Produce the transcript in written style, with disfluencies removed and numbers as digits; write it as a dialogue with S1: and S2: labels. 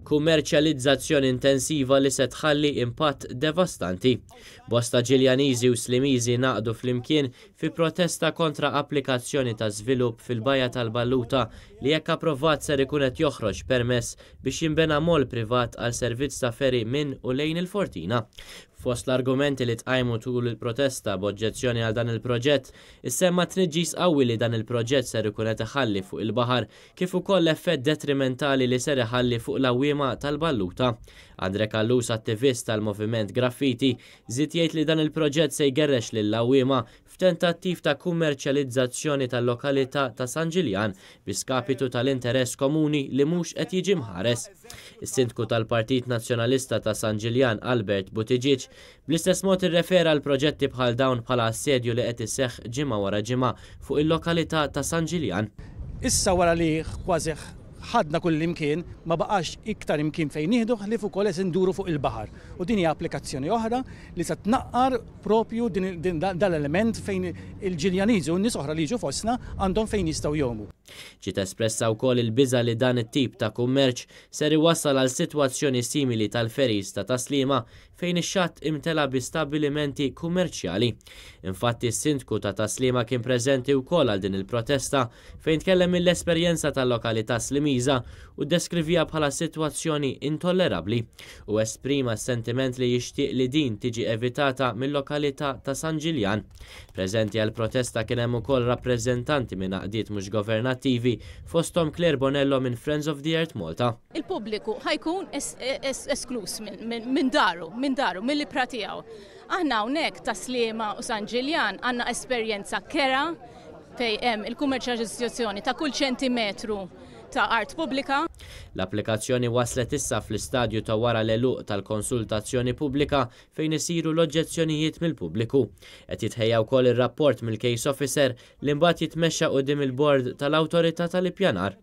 S1: Kummerċjalizzazzjoni intensiva li se tħalli impatt devastanti. Bosta Ġiljaniżi u Slimiżi ngħaqdu flimkien fi protesta kontra applikazzjoni ta' żvilupp fil-Bajja tal-Balluta li jekk approvat ser ikun qed joħroġ permess biex jinbena moll privat għal servizz ta' ferry minn u lejn il-Fortina. Fost l-argumenti li tqajmu tul il-protesta b'oġġezzjoni għal dan il-proġett, issemma t-tniġġis qawwi li dan il-proġett ser ikun qed iħalli fuq il-baħar kif ukoll l-effett detrimentali li ser iħalli fuq l-għawwiema tal-Balluta. Andre Callus, attivist tal-Moviment Graffiti, żied jgħid li dan il-proġett se jgerrex lill-għawwiema f'tentattiv ta' kummerċjalizzazzjoni tal-lokalità ta' San Ġiljan bi skapitu tal-interess komuni li mhux qed jiġi mħares. Is-Sindku tal-Partit Nazzjonalista ta' San Ġiljan Albert Buttigieg bl-istess mod irrefera għal proġetti bħal dawn bħala assedju li qed iseħħ ġimgħa wara ġimgħa fuq il-lokalità ta' San Ġiljan.
S2: Issa wara li kważi ħadna kull imkien, ma baqax iktar imkien fejn nieħdu ħlief ukoll qed induru fuq il-baħar. U din hija applikazzjoni oħra li se tnaqqar propju din dal-element fejn il-Ġiljaniżi u n-nies oħra li jiġu fostna għandhom fejn jistgħu jgħumu.
S1: Ġiet espressa wkoll il-biża' li dan it-tip ta' kummerċ ser iwassal għal sitwazzjoni simili tal-ferries ta' Tas-Sliema fejn ix-xatt imtela bi stabbilimenti kummerċjali. Infatti s-Sindku ta' Tas-Sliema kien preżenti wkoll għal din il-protesta fejn tkellem mill-esperjenza tal-lokalità Slimiża u ddeskriviha bħala sitwazzjoni intollerabbli u esprima s-sentiment li jixtieq li din tiġi evitata mil-lokalità ta' San Ġiljan. Preżenti għall-protesta kien hemm ukoll rappreżentanti minn għaqdiet mhux governattivi fosthom Claire Bonello minn Friends of the Earth Malta.
S3: Il-pubbliku ħa jkun eskluż minn daru, minn daru, mill-ibħra tiegħu. Aħna hawnhekk ta' Sliema u San Ġiljan għandna esperjenza kera fejn hemm il-kummerċjalizzazzjoni ta' kull ċentimetru ta' art pubblika.
S1: L-applikazzjoni waslet issa fl-istadju ta' wara l-għeluq tal-konsultazzjoni pubblika fejn isiru l-oġġezzjonijiet mill-pubbliku. Qed jitħejja wkoll ir-rapport mill-case officer li mbagħad jitmexxa quddiem il-bord tal-Awtorità tal-Ippjanar.